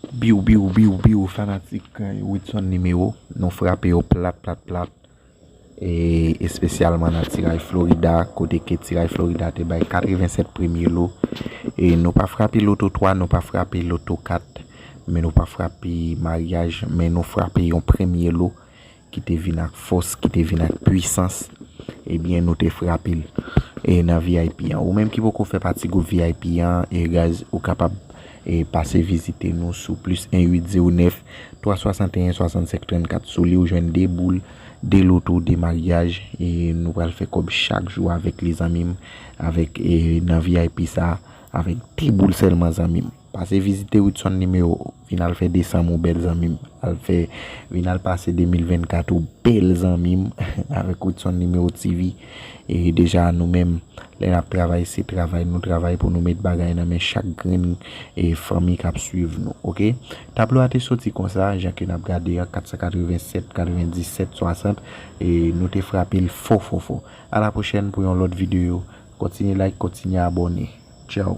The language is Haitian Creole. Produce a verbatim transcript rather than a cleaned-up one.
Biw, biw, biw, biw, fanatik Widson Numéro, nou frape yo plat, plat, plat. E espesyalman nan tiraj Florida, kote ke tiraj Florida te bay katrevennsèt premye lo. E nou pa frape loto twa, nou pa frape loto kat, men nou pa frape maryaj, men nou frape yon premye lo ki te vin ak fòs, ki te vin ak pwisans, ebyen, nou te frape l. E nan V I P an. Ou menm ki poko fè pati gwoup V I P an, e guys, ou kapab e pase vizite nou sou plis en uit zewo nèf twa swasanteyen swasannsenk trannkat. Sou li, ou jwenn de boul, de loto, de maryaj. E nou pral fè kòb chak jou avèk li, zanmi m, avèk, e, nan V I P sa, avèk de boul sèlman, zanmi m. Pase vizite Widson Numéro, vin al fè desanm ou bèl, zanmi m. Al fè, vin al pase de mil vennkat ou bèl, zanmi m, avèk Widson Numéro T V. E deja, nou menm, lè n ap travay, se travay nou travay pou nou met bagay nan men chak grenn, e, fanmi k ap swiv nou, oke? Tablo a te soti konsa, jan ke n ap gade an, kat san katrevennsèt, katrevendisèt, swasant, e nou te frape l fò, fò, fò. A la pwochèn pou yon lòt videyo. Kontinye like, kontinye abòne. Tchaw.